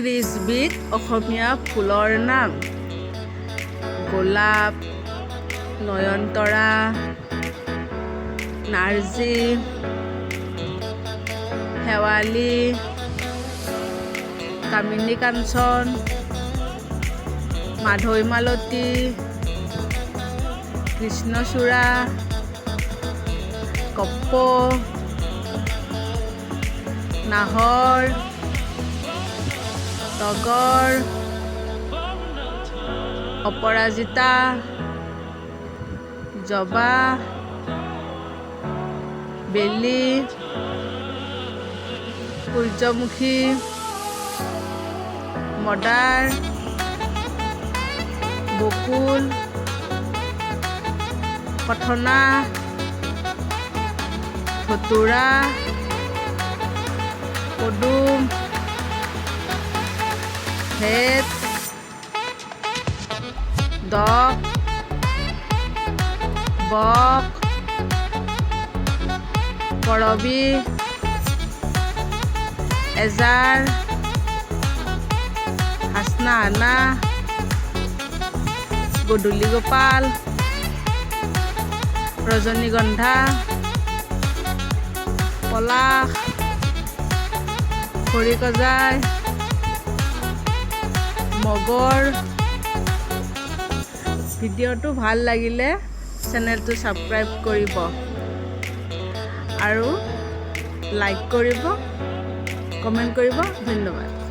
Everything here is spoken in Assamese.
30 বিধ অসমীয়া ফুলৰ নাম: গোলাপ, নয়নতৰা, নাৰ্জী, শেৱালি, কামিনী কাঞ্চন, মাধৈমালতী, কৃষ্ণচূড়া, কপৌ, নাহৰ, তগৰ, অপৰাজিতা, জবা, বেলি, সূৰ্যমুখী, মদাৰ, বকুল, কঠনা, ধতুৰা, পদুম, ভেট, দক, বক, কৰবী, এজাৰ, হাচনাহানা, গধূলি গোপাল, ৰজনীগন্ধা, পলাশ, খৰিকজাই, মগৰ। ভিডিঅ'টো ভাল লাগিলে চেনেলটো ছাবস্ক্ৰাইব কৰিব আৰু লাইক কৰিব, কমেণ্ট কৰিব। ধন্যবাদ।